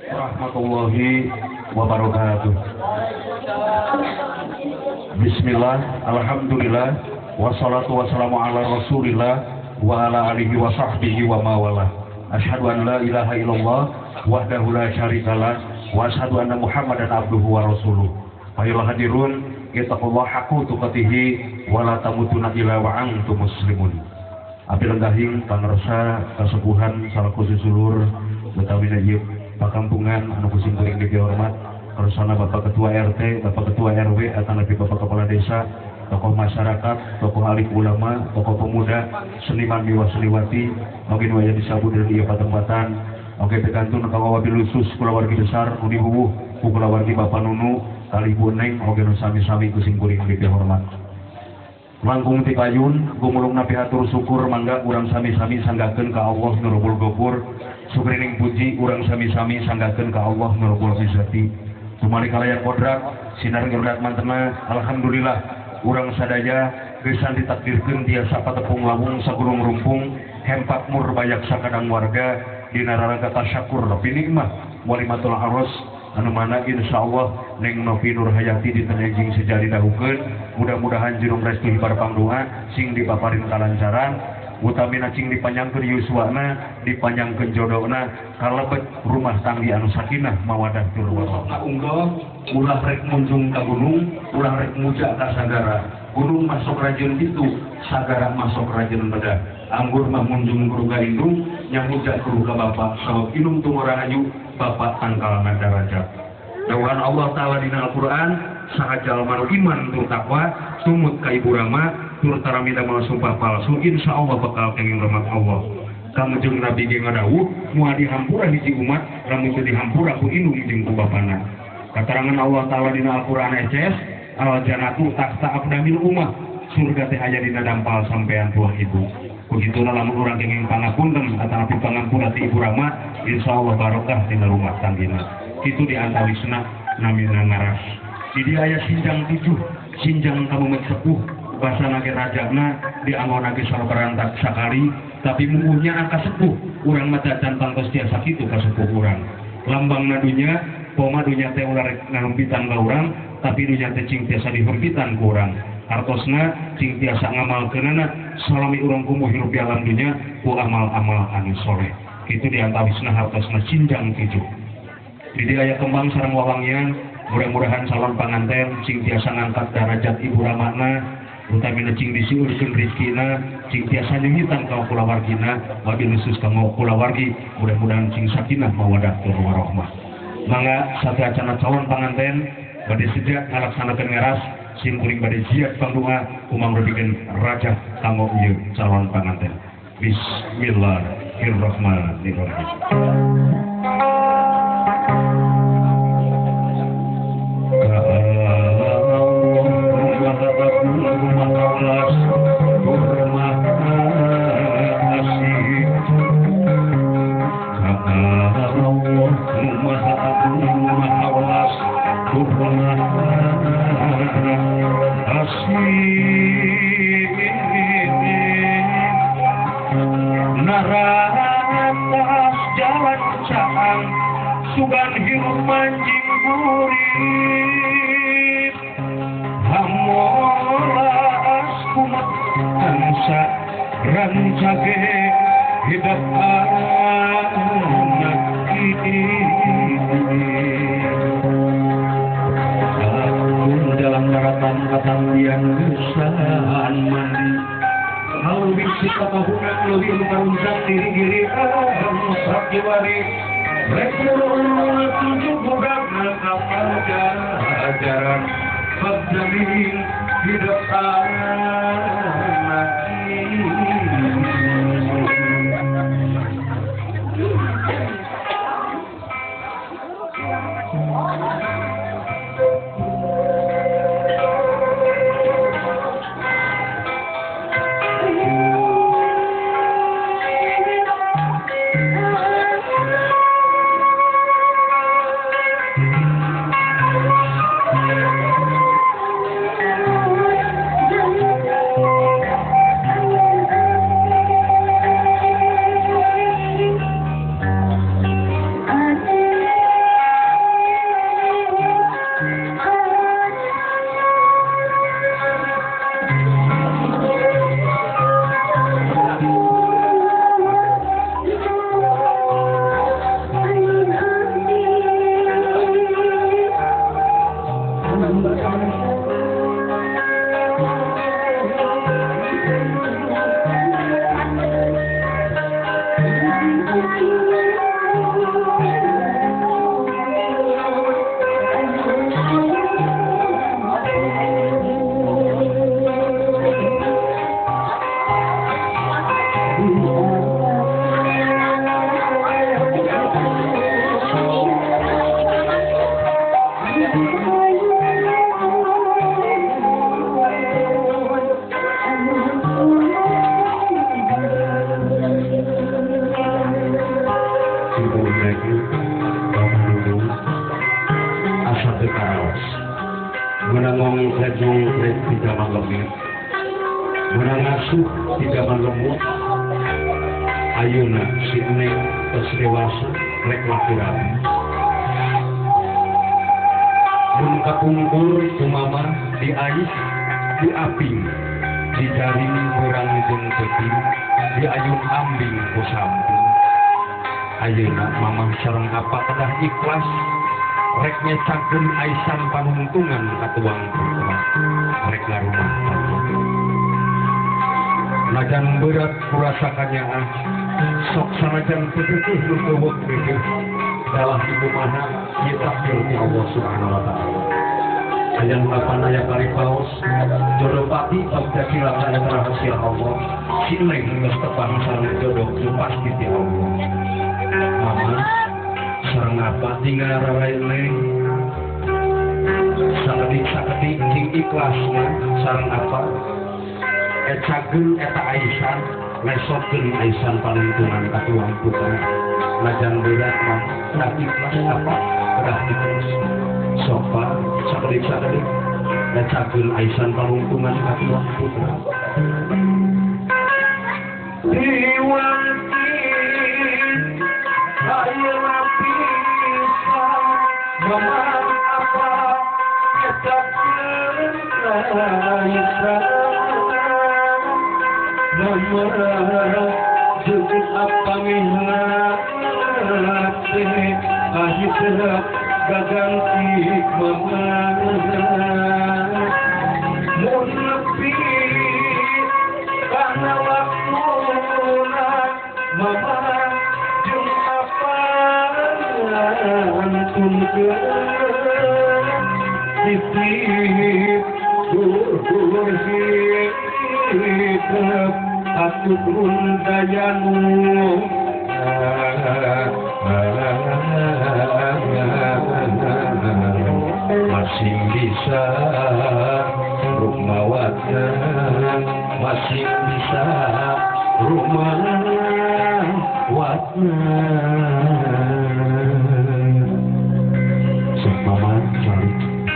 Warahmatullahi wabarakatuh. Bismillah, alhamdulillah, wassalatu wassalamu ala rasulillah wa ala alihi wa sahbihi wa mawalah. Asyhadu an la ilaha illallah wahdahu la syarikalah wa asyhadu anna Muhammadan abduhu wa rasuluh. Ayyuhal hadirun, ittaqullaha haqqa tuqatih wa la tamutunna illa wa antum muslimun. Abdi lenggahing pangersa kasepuhan salaku susulur Betawi ieu pakampungan anu ku simkuring dihormat kersana Bapak Ketua RT, Bapak Ketua RW, atanapi Bapak Kepala Desa, tokoh masyarakat, tokoh alim ulama, tokoh pemuda, seniman miwah seniwati, oge nu aya disabut dari ieu patempatan, oge pikantun ka wabil khusus kulawargi besar nu dihuwuh ku kulawargi Bapak Nunu, kalih Bu Neng, oge nu sami-sami ku simkuring dihormat. Langkung ti payun, gumulung napi hatur syukur mangga urang sami-sami sanggakeun ka Allah nu Rabbul Ghafur. Sukrining puji urang sami-sami sanggakeun ka Allah nu Rabbul Izzati. Tumali kalayan kodrat, sinar ngeurat mantena, alhamdulillah urang sadaya geusan ditakdirkeun tiasa patepung lawung sagulung rumpung, hempak murbayak sakadang warga dina rarangka tasyakur bi nikmah walimatul aros anu mana insyaallah Neng Novi Nurhayati dinten enjing sejari dahukeun, mudah-mudahan jurung restu hibar pangdoa sing dipaparin kalancaran, utamina cing dipanjangkeun yuswana, dipanjangkeun jodona, kalebet rumah tanggi anu sakinah mawadah tur warahmah. Unggal ulah rek munjung ka gunung, ulah rek muja ka sagara. Gunung masuk rajin itu, sagara masuk rajin beda. Anggur mah munjung kuruga indung, nyamuja kuruga bapak, sabab indung tumorang ayu, bapak tangkal nada raja. Dawuhan Allah Ta'ala dina Al-Quran, saha jalma nu iman tur takwa, tumut ka ibu rama, tur tarami damel sumpah palsu, insya Allah bakal kenging rahmat Allah. Kangjeng Nabi ge ngadawuh, moal dihampura hiji umat, lamun teu dihampura ku indung jeung ku bapana. Katerangan Allah Ta'ala dina Al-Quran eces, al janatu tahta aqdamil ummah, surga teh aya dina dampal sampean tuah ibu. Begituna lamun urang kenging pangapunten atanapi pangampura ti ibu rama, insyaallah barokah dina rumah tanggina. Kitu diantawisna namina ngaras. Di dieu aya sinjang 7, sinjang kamumet sepuh, basana ge rajana dianggona ge sabarantak sakali, tapi mungguhnya angka sepuh, urang mah can tangtos tiasa kitu ka sepuh urang. Lambangna dunya, poma dunya teh ulah rek ngarumpitan ka urang, tapi dunya teh cing tiasa dihempitan ku urang. Artosna cing tiasa ngamalkeunana salami urang kumuh hirup di alam dunya ku amal-amal anu soleh. Kitu diantawisna hartosna sinjang 7. Di dieu aya kembang sareng wawangian, mudah-mudahan calon panganten cing tiasa ngangkat darajat ibu ramana, utamina cing disiurkeun rezekina, cing tiasa nyungitan ka kulawargina, wabil khusus ka kulawargi, mudah-mudahan cing sakinah mawadah tur warahmah. Mangga sateuacanna calon panganten bade seja ngalaksanakeun ngaras, sim kuring bade ziat pangdoa kumang reubigeun raja kanggo ieu calon panganten. Bismillahirrahmanirrahim. Naratas jalan caang sugan hirup manjing burit hamolas kumat angsa rancage hidup anak ini. Dalam daratan katambian geusaan mandi halu bisi katahunan leuwih karuncak diri-giri anu kiwari rek tujuh budak nangkap ajaran bab jamin hidup anak ini. Asa teu karaos. Meunang ngongkret-ngongkret di zaman lemit. Meunang ngasuh di zaman lemut. Ayeuna si Neng tos dewasa rek laki rabi. Mun kapungkur ku mama diais diaping dijaring kurang jeung peuting diayun ambing ku samping. Ayeuna mamah sareng apa kedah ikhlas rek nyecakeun aisan panungtungan ka tuang putra rek ngarumah tangga. Najan berat kurasa kanyaah sok sanajan peuteuteuh nu keuweuk geugeuh dalah ibu mana ieu takdir ti Allah Subhanahu wa taala. Aya nu lapan aya paripaos jodoh pati bagja cilaka eta rahasia Allah. Si Neng geus tepang sareng jodoh nu pasti ti Allah. Mama sareng apa tinggal rarai Neng sakedik-sakedik cing ikhlasna sareng apa ecakeun eta aisan lesokeun aisan panungtungan ka tuang putra. Najan berat mah kedah ikhlas apa kedah ikhlas sopa sakedik-sakedik lecakeun aisan panungtungan ka tuang putra. Diwanti ayeuna pisan mama apa ecakeun aisan mama jeung apa mihna teh ahiteup gaganti mama mun nepi kana waktuna mama jeung apa antunkeun titip dur hidup atuh rundayanu masing bisa rumawatna masing bisa rumawatna. Sok mama cari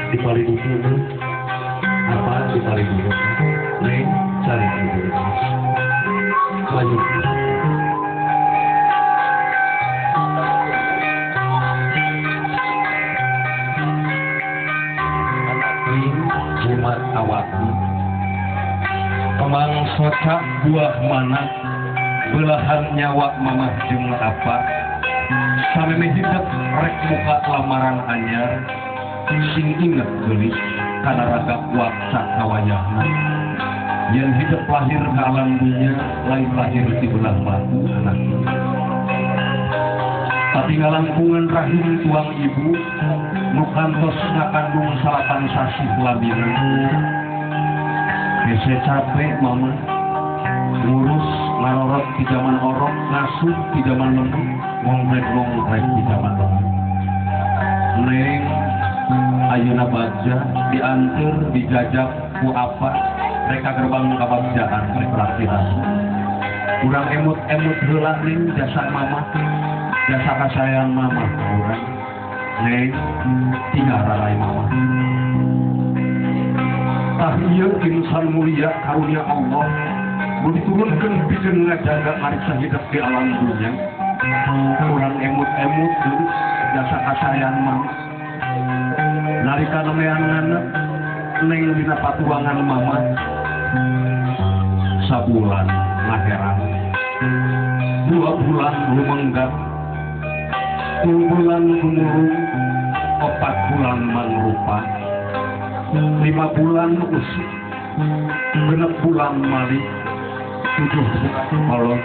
di paling dulu apa di paling dulu Neng cari dulu maju. Jumat awakku kemang soca buah mana belahan nyawa mamah jeung apa samemeh hidup rek muka lamaran anyar sing inget geulis kana raga waksa kawayahna yen hidup lahir ka alam dunya lain lahir ti belah batu anak tapi ngalangkungan rahim tuang ibu nu kantos ngakandung salapan sasih lamina. Hese capek mama ngurus ngarorot di zaman orok ngasuh di zaman lembut ngongkrek-ngongkrek di zaman lembut. Neng ayeuna bagja dianteur dijajak ku apa reka gerbang kabagjaan rek latihan. Urang emut-emut heula ning jasa mama jasa kasayang mama urang. Neng tinggal rarai mama. Tah ieu insan mulia karunia Allah nu diturunkeun pikeun ngajaga mariksa hidup di alam dunya. Urang emut-emut geus jasa kasayang mama. Nalika nemeanana neng dina patuangan mama sabulan ngaherang 2 bulan lumenggak 3 bulan gumurung 4 bulan mangrupa 5 bulan usuk 6 bulan malik 7 bulan kolot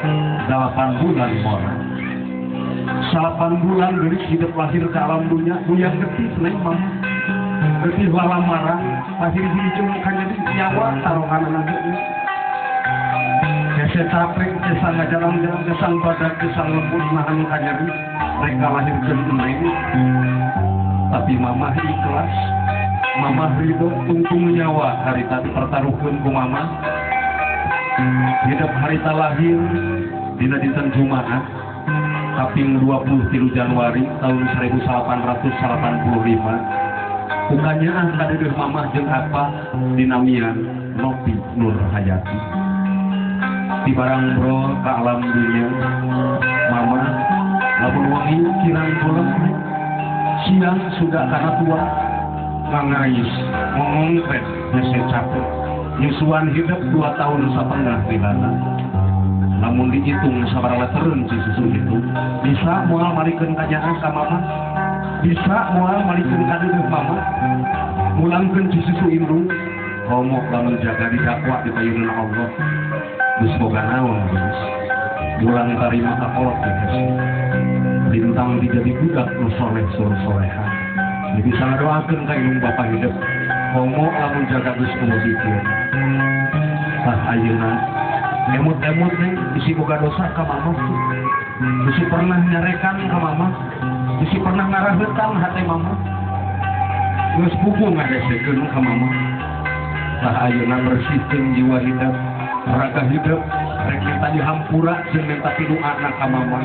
8 bulan mora 8 bulan dari hidup lahir ke alam dunia goyang getih neng mama getih lalamarang lahir hijau kanya nyawa taruhan anak hese capek kesang ngajalan-jalan kesang badak kesang lembut nahan kanyeri mereka lahirkeun neng tapi mamah ikhlas mamah ridho tungtung nyawa harita dipertaruhkeun ku mamah hidup harita lahir dina dinten Jumaat kaping 23 Januari tahun 1885 Bukannya kadeudeuh mamah jeung apa dinamian Nopi Nur Hayati. Di barang bro ke alam dunia mama lamun wangi kirang pulang siang sudah karena tua ngangais ngongongpet hese capek nyusuan hidup 2 tahun setengah di lana. Namun dihitung sabaraha leteren si susu itu bisa moal malikeun kanyaah ka mama, bisa moal malikeun kadeudeuh mama, mulangkeun si susu indung komo lamun jaga didakwa di payunan Allah geus boga naon geus mulang tarima ka kolot geus lintang dijadi budak nu soleh sur soleha bisa ngadoakeun ka indung bapa hidup komo lamun jaga geus kudu zikir tah ayeuna emut-emut nih bisi boga dosa ka mama, bisi pernah nyarekan ka mama, bisi pernah ngaraheutang hate mama, geus puguh ngahesekeun ka mama. Tah ayeuna bersihkeun jiwa hidup, raga hidup, rek minta dihampura jeung minta piduana ka mama.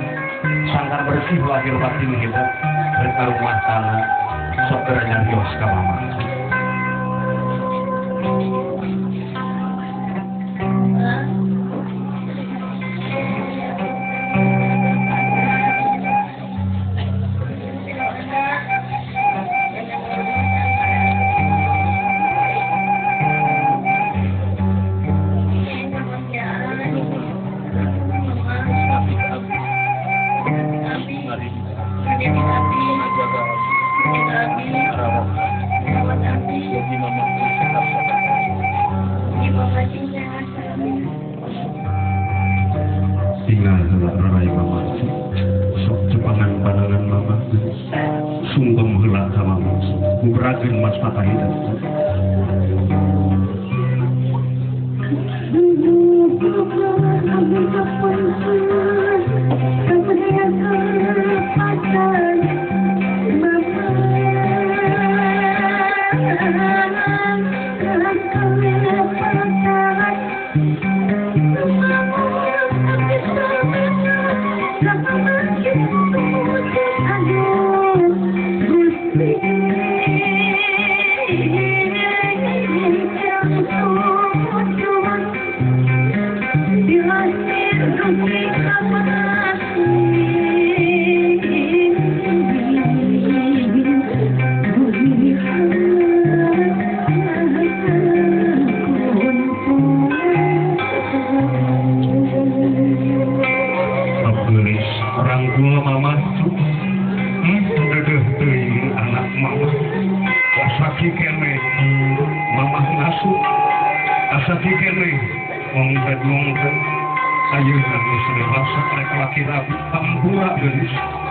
Sangkan bersih lahir batin hidup, rek ka rumah tangga sok geura nyarios ka mama. Tinggal heula rarai mama, sok cepangan pandangan mama, sungkem heula ka mama, ngubrakeun mastaka hidup.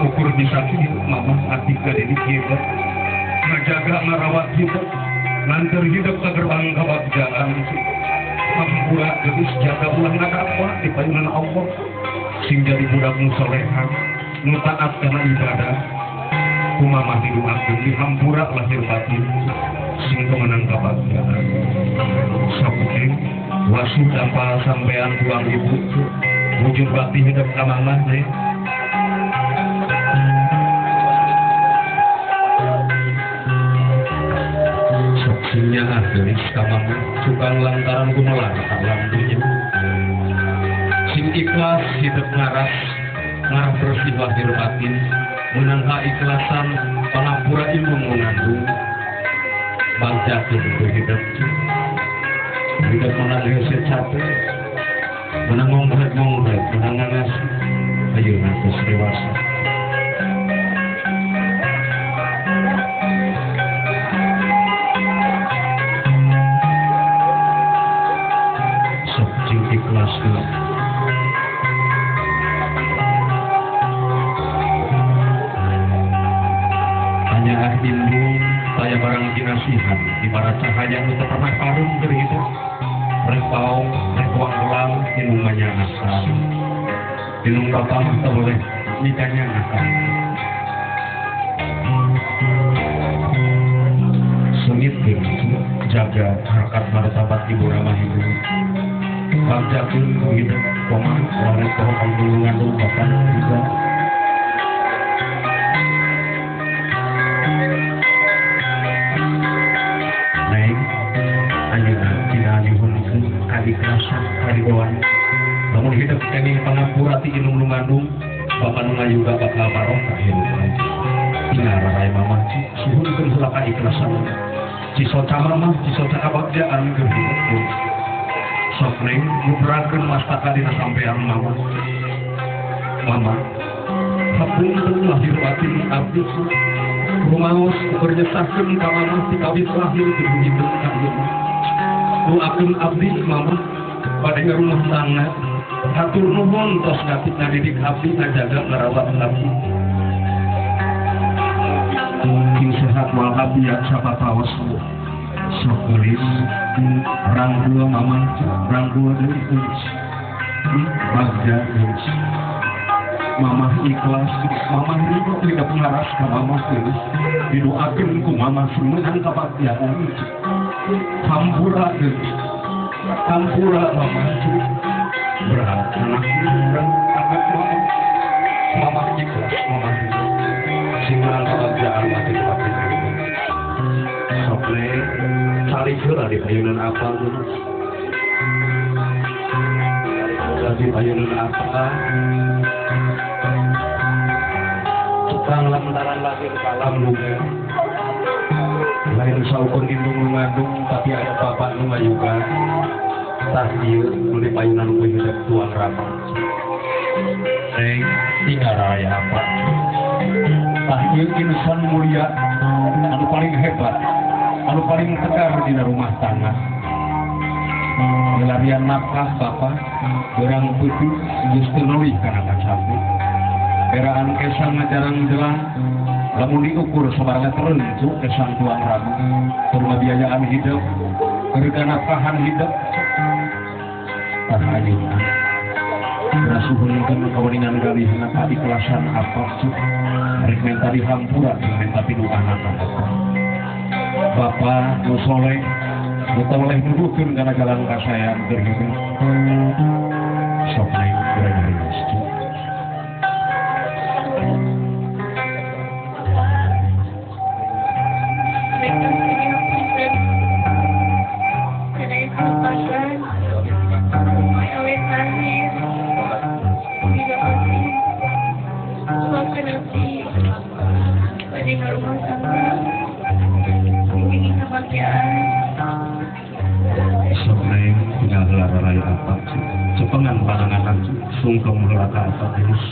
Ukur bisa kieu mama ati ka diri kieu ngajaga ngarawat hidup nganter hidup ka gerbang kabagjaan hampura geus jaga ulah ngadakwa di payunan Allah sing jadi budak nu soleha nu taat kana ibadah ku mamah didoakeun dihampura lahir batin sing kemenang kabagjaan sok wasuh dampal sampean tuang ibu wujud bakti hidup ka mamah teh. Saksinya gelis ka mama cukang lantaran gumelar ka alam dunya sing ikhlas hidup ngaras ngarah bersih lahir batin menang kaikhlasan pangampura ilmu mengandung bagjakeun hidup hidup menang hese capek menang ngomret-ngomret menang ngangas ayeuna geus dewasa. Sok cing ikhlas heula. Tanyaah indung taya barang dinasihan di para cahaya nu teu pernah parum keur hidup rek paong rek wanglang indung manyaah indung bapa mah teu boleh nikahnya akang. Sengitkeun jaga harkat martabat ibu ramah hidup. Bagjakeun ku hidup komah warek poho pangulungan bapa juga. kaikhlasan karidoan. Lamun hidup kenging pangampura ti indung nu ngandung, bapa nu ngayuga bakal barokah hirupan. Tinggal rarai mama suhunkeun heula kaikhlasan. Cisoca mama, cisoca kabagjaan keur hidup. Sok neng ngubrakeun mastaka dina sampean mama. Mama, hapunten lahir batin abdi. Rumaos bernyesahkeun ka mama ti kawit lahir teu ka ieu. Doakeun abdi mama bade ngarumah tangga. Hatur nuhun tos ngapit ngadidik abdi ngajaga ngarawat abdi. King sehat wal afiat sapataos. Sok geulis rangkul mama, rangkul deui geulis. Bagja geulis. Mamah ikhlas, mamah ridho tidak pengaras ka mamah geulis. Didoakeun ku mamah meunang kabagjaan. Hampura geulis. Hampura mamah. Berat anak berat anak mama. Mamah ikhlas, mamah ridho. Sing meunang kabagjaan mah teu dipake. Sok neng calik heula di payunan apa geulis. Di payunan apa? Tukang lantaran lahir kalam luga. Lain saukur indung nu ngandung tapi aya bapak nu ngayuga. Tah ieu nu di payunan ku hidup tuang rama. Neng tinggal raya apa? Tah ieu insan mulia anu paling hebat, anu paling tegar dina rumah tangga. Milarian nafkah bapak berang putih geus teu leuwih kana kacapi. Eraan kesang ngajarang jelang lamun diukur sabaraha terencu kesang tuang rama. Keur ngabiayaan hidup, keur kanafkahan hidup. Tah ayeuna rasuhunkeun kaweningan galihna kaikhlasan apa cuk. Rek menta dihampura jeung menta piduana ka Bapak. Bapak nu soleh nu toleh nuduhkeun kana jalan kasaean keur hidup. Sok neng geura nyarios cuk. Sok neng tinggal heula raraya apa cepengan pananganan sungkem heula ka apa geus.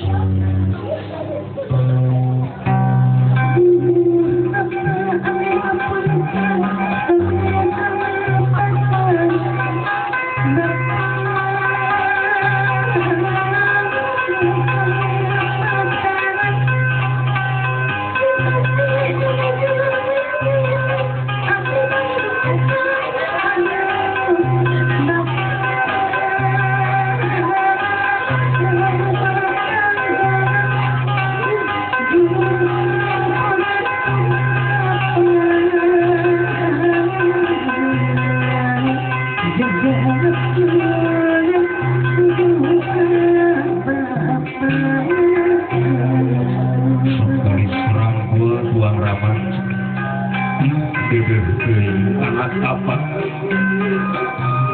Anak apa?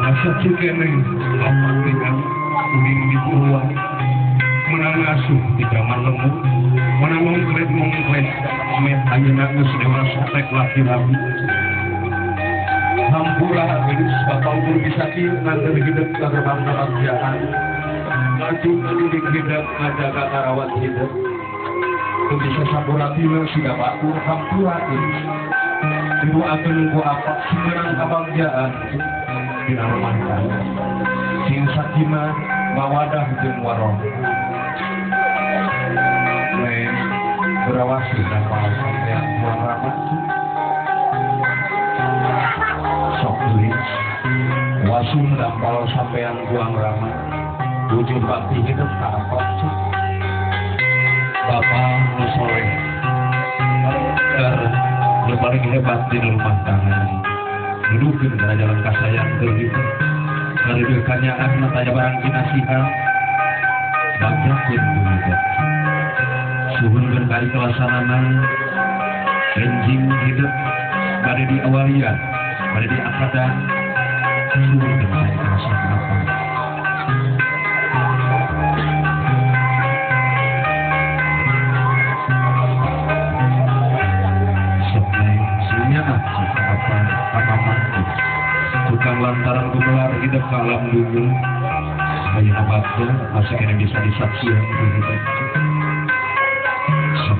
Asa cikene apa dengan kuning di ruang menang asuh di zaman lemu menang mongkret met ayeuna geus dewasa rek laki-laki hampura geus bapak ukur bisa kieu nganter hidup ka gerbang kabagjaan laju ngadidik hidup ngajaga karawat hidup teu bisa sampura tieu siga batur hampura geus didoakeun ku apa sumberang kabagjaan dina rumah tangga sing sakinah mawadah jeung warahmah. Neng berawasi tanpa sampean tuang rama. Sok geulis wasun dampal sampean tuang rama. Wujud bakti hidup ka apa cuk. Bapa nu soleh nu paling hebat di rumah tangga. Nuduhkeun kana jalan kasayang keur hidup. Ngarideukkannya ahna taya barang kinasihan. Bagjakeun ku hidup. Suhunkeun kaikhlasanana enjing hidup bade diawalian, bade diakadan. Sudah saya apa. Sok neng sunya apa apa tukang lantaran gemelar hidup ke alam dunia. Ayeuna bagja masih kena bisa disaksikan gitu. Sok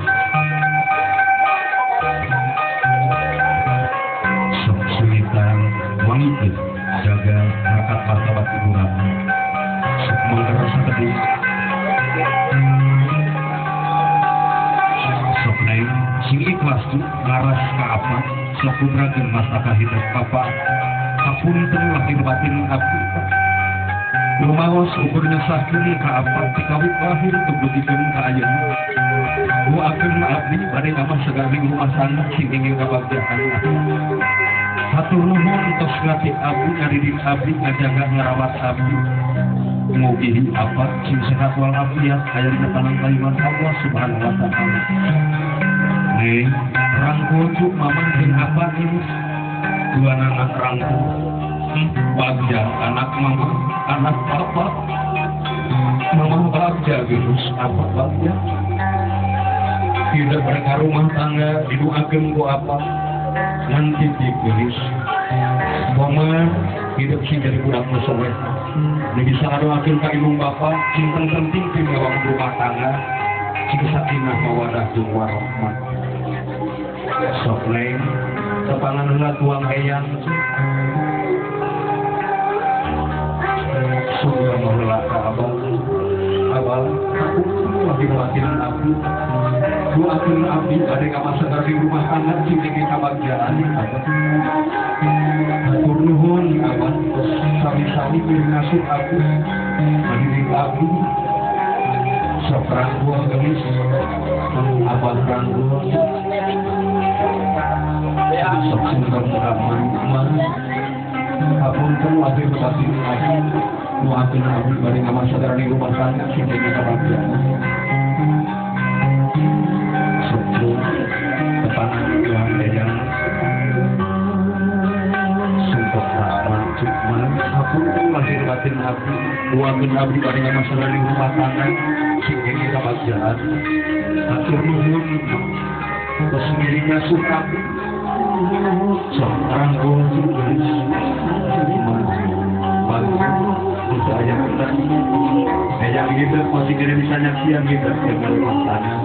sok sulitan wangi jaga harkat martabat ibu rama. Sok mangga pedih. Sok neng sing ikhlas tuh ngaras ka apa sok kubrakeun mastaka hidup papa hapunten lahir batin abdi. Lumaos ukur nyesahkeun ka apa tikawit lahir tebegikeun ka ayeuna. Doakeun abdi bade ngamah sagala rumah tangga sing ingin kabagjaan. Hatur nuhun tos ngati abdi ngadidik abdi ngajaga ngarawat abdi. Mugi apa sing sehat walafiat aya dina panangkaliman Allah Subhanahu wa taala. Neng rangkul cuk mamang jeung apa geus dua anak rangkul. Bagja anak mama, anak papa, mama bagja geus apa bagja. Tidak mereka rumah tangga didoakeun ku apa nanti dikeris. Mama hidup sing jadi budak nu soleh. Nu bisa ngadoakeun ka indung bapa, sing penting teu ngabangun rumah tangga, sing sakinah mawadah jeung warahmah. Sok neng tepangan heula tuang hayang. Surga maheula ka abang, abang aku lagi batin abdi, doakeun abdi bade ka masa di rumah tangga sing ingin kabagjaan abang. Hatur nuhun abang, sami-sami ngasuh abdi, ngadidik abdi. Sok rangkul geus, abang rangkul. Sok sungkem ka mama. Hapunten lahir batin abdi. Doakeun abdi bade ngamah sadar di rumah tangga sing ingin kabagjaan. Sok tepangan tuang eyang. Sumpah rahman cukman hapunten lahir batin abdi. Doakeun abdi bade ngamah sadar di rumah tangga sing ingin kabagjaan. Hatur nuhun tos ngiring ngasuh abdi. Sok rangkul geus. Bisa aja kita kayak gitu masih kira bisa nyaksian gitu dengan rumah tangga.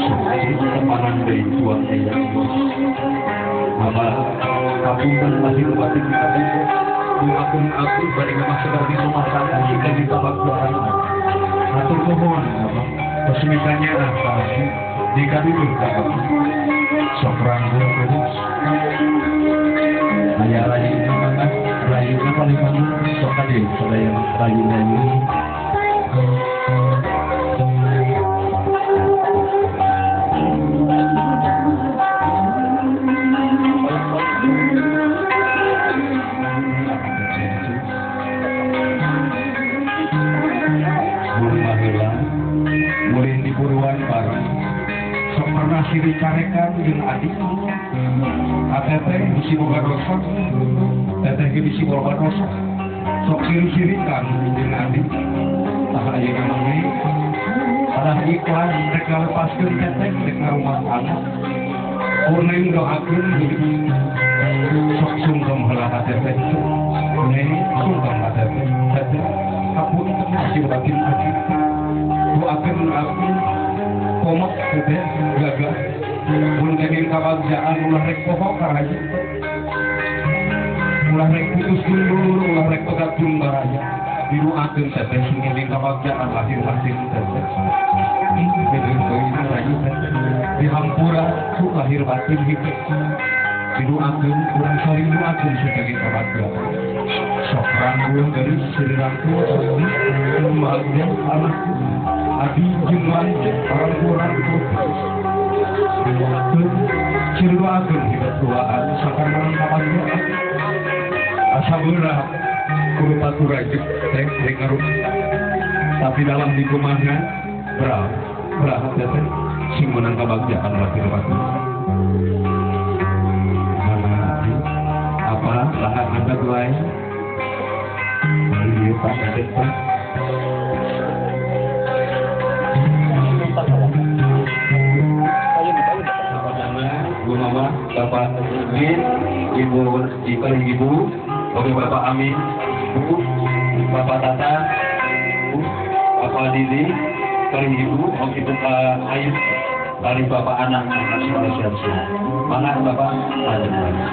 Sok tepangan deui tuang eyang. Apa kapunten lahir batin abdi. Doakeun abdi bade ngamah sadar di rumah tangga sing ingin kabagjaan. Hatur nuhun abah. Tos misalnya apa dikaduduh ka abdi. Sok rangkul geus. Aya rayu mangga rayuna paling panggil sok ka deui sadaya rayuna ini. Mun baheula mulih di buruan bareng sok pernah siri carekan jeung adik. Teteh bisi boga dosa, teteh ge bisi boga dosa. Sok siri-sirikan jeung adik. Tah ayeuna mah we salah ikhlas rek ngalepaskeun teteh rek ngarumah tangga. Ku neng doakeun hidup. Sok sungkem heula ka teteh. Neng sungkem ka teteh. Teteh hapunten lahir batin abdi. Doakeun abdi komat teteh gagah. Mun kenging kabagjaan ulah rek poho ka raja. Ulah rek putus dulur, ulah rek pegat jeung baraya. Didoakeun teteh sing kenging kabagjaan lahir batin teteh. Bener teuing rayu teteh. Dihampura ku lahir batin hidup. Didoakeun urang saling doakeun sing kabagjaan. Sok rangkul geus siri rangkul bagja anakku. Abi jeung lanceuk rangkul-rangkul. Siri doakeun hidup duaan sakar menang kabagjaan. Asa beurah kudu paturajuk teh rek ngarumah. Tapi dalam dikumahna berah berah teh sing menang kabagjaan lahir batin. Mana apa lahan anda doa Dimulai. Iya Pak Kadek Pak. Bu Mama, Bapak Min, Ibu Ibu Ibu, Oke Bapak Amin, Ibu, Bapak Tata, Ibu, Bapak Didi, kali Ibu, Oke Ibu Pak Ayu, kali Bapak Anak, sudah siap-siap. Mana Bapak? Ada.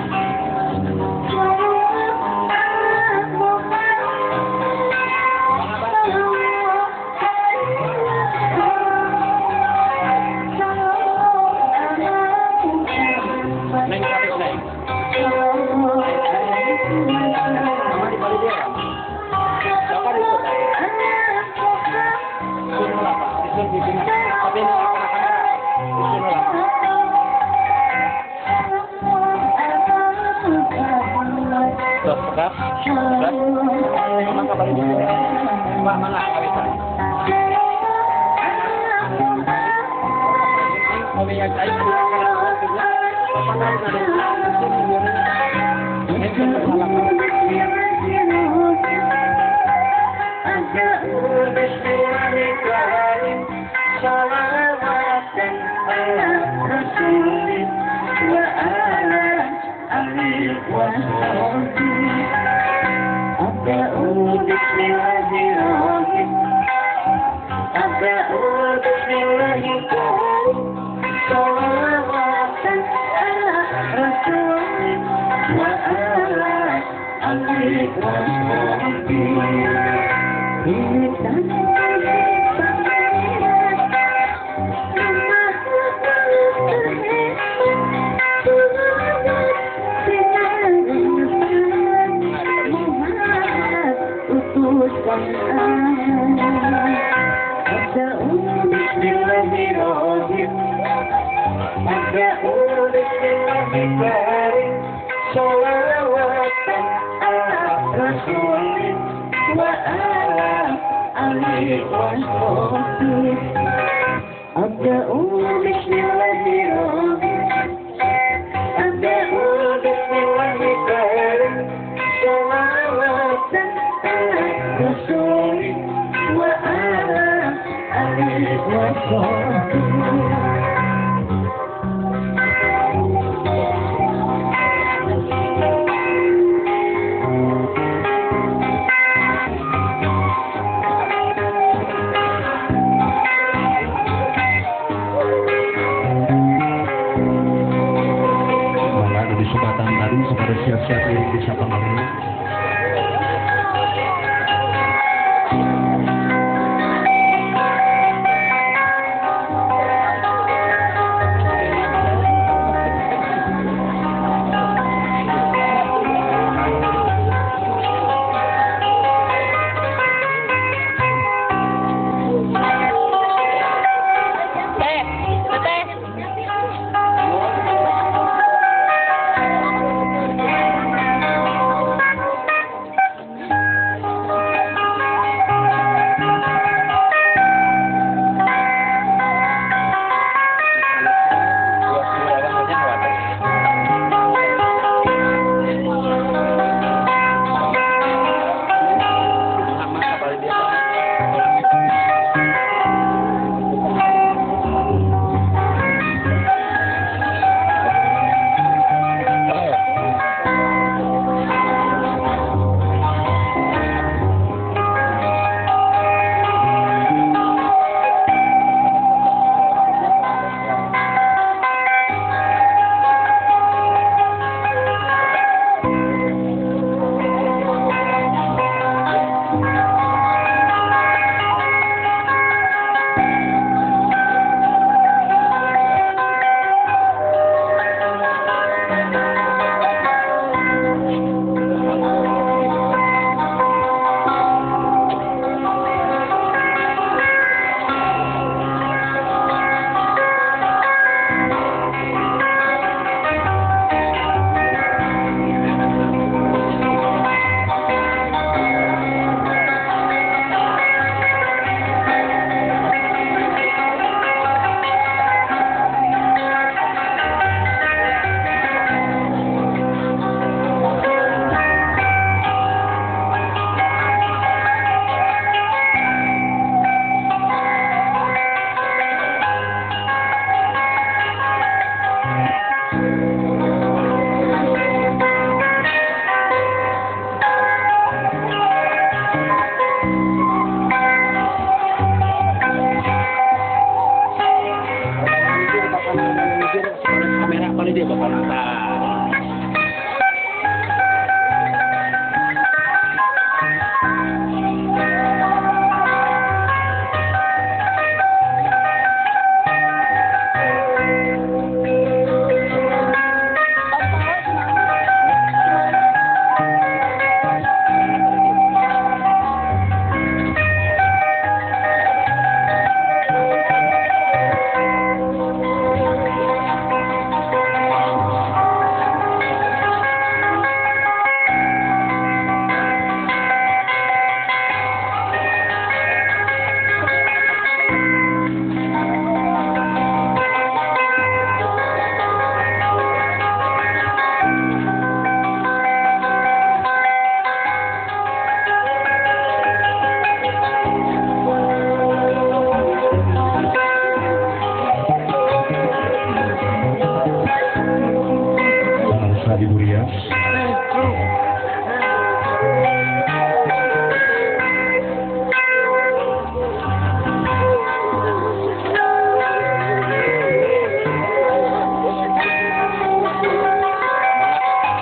Siap-siap ini bisa pengaruh.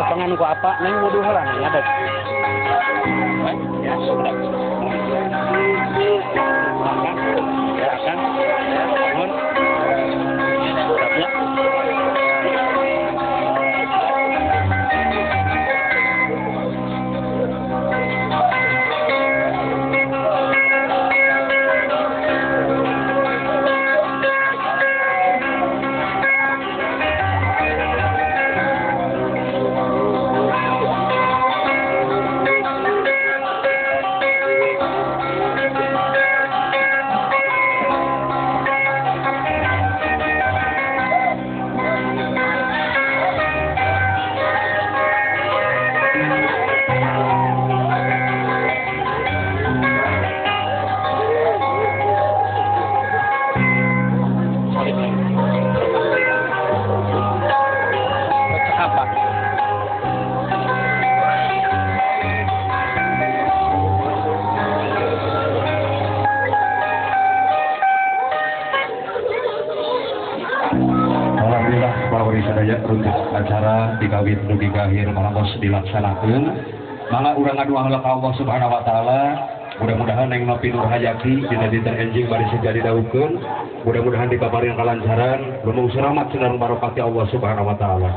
Cepengan ku apa neng wuduh heula ngadeg. Ya, sudah. Makan, ya kan? Bangun. Ya. Untuk acara dikawin dugi ka akhir marangkos dilaksanakeun mangga urang ngadua heula ka Allah Subhanahu wa taala, mudah-mudahan Neng Nopi Nurhayati dina dinten enjing bari seja didawuhkeun, mudah-mudahan dipaparin kalancaran lumung selamat sinareng barokah ti Allah Subhanahu wa taala.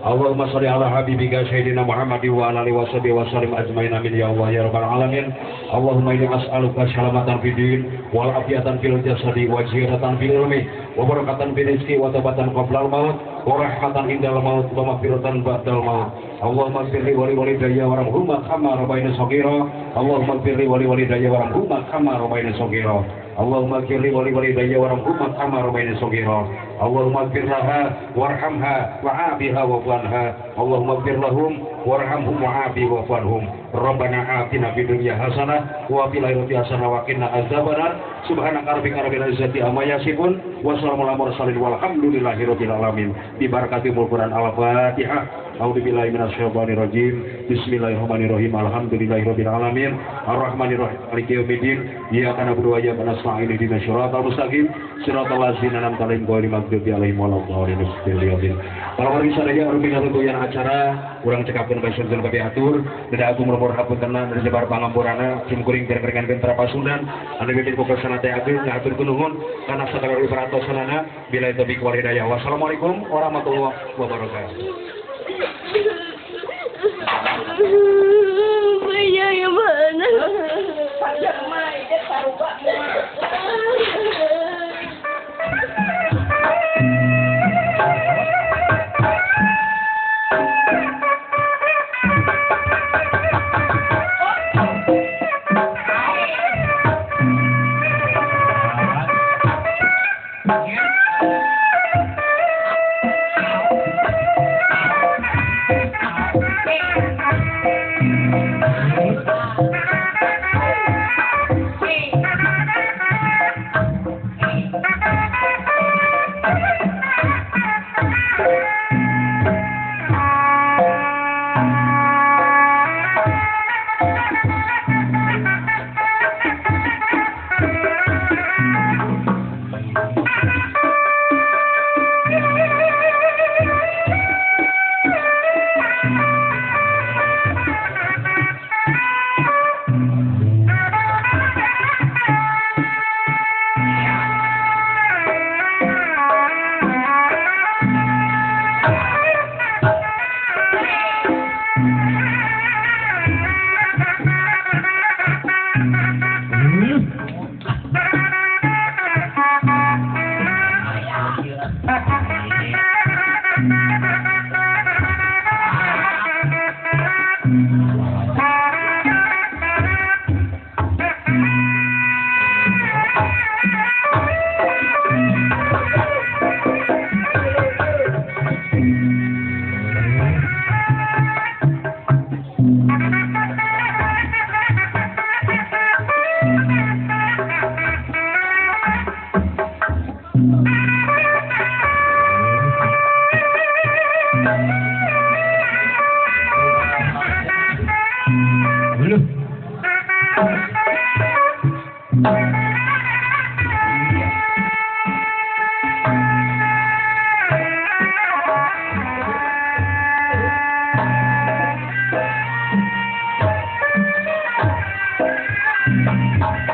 Allahumma sholli ala habibika sayyidina Muhammad wa ala alihi washabihi wasallim ajmain, amin ya Allah ya rabbal alamin. Allahumma inni as'aluka salamatan fid din wal afiyatan fil jasadi wa ziyadatan fil ilmi wa barakatan fil rizqi wa tabatan qoblal maut wa rahmatan indal maut wa maghfiratan ba'dal maut. Allahumma ighfirli wa li walidayya warhamhuma kama rabbayani shaghira. Allahumma ighfirli wa li walidayya warhamhuma kama rabbayani shaghira. Allahumma ighfirli wa li walidayya warhamhuma kama rabbayani shaghira. Allahumma ighfir laha warhamha wa'afiha wa'fu anha. Allahumma ighfir lahum warhamhum wa'afi wa'fu anhum. Rabbana atina fid dunya hasanah wa fil akhirati hasanah wa qina adzabannar. Subhanaka rabbika rabbil izzati amma yasifun wa salamun alal mursalin walhamdulillahi rabbil alamin. Bi barakatil Quran. Al-Fatihah. A'udzubillahi minasyaitonir rajim. Bismillahirrahmanirrahim. Alhamdulillahirabbil alamin. Arrahmanirrahim. Maliki yaumiddin. Iyyaka na'budu wa iyyaka nasta'in. Ihdinas siratal mustaqim. Siratal ladzina an'amta 'alaihim ghairil maghdubi 'alaihim waladdallin. Para wargi sadaya anu pinarungkuyan acara urang cekapkeun ka sunten kabeh atur. Deda agung lumur hapuntenna dari jebar pangampurana sim kuring pirang-pirangan tera pasundan anu bibit ku kersana teh ageung ngahaturkeun nuhun kana sagala peratosanana billahi taufiq wal hidayah. Wassalamualaikum warahmatullahi wabarakatuh. Iya, gimana? Di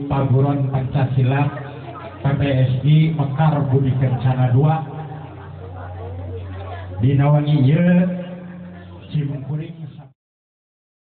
Paguron Pancasila PPSI Mekar Budi Kencana 2 dina wengi ieu simkuring.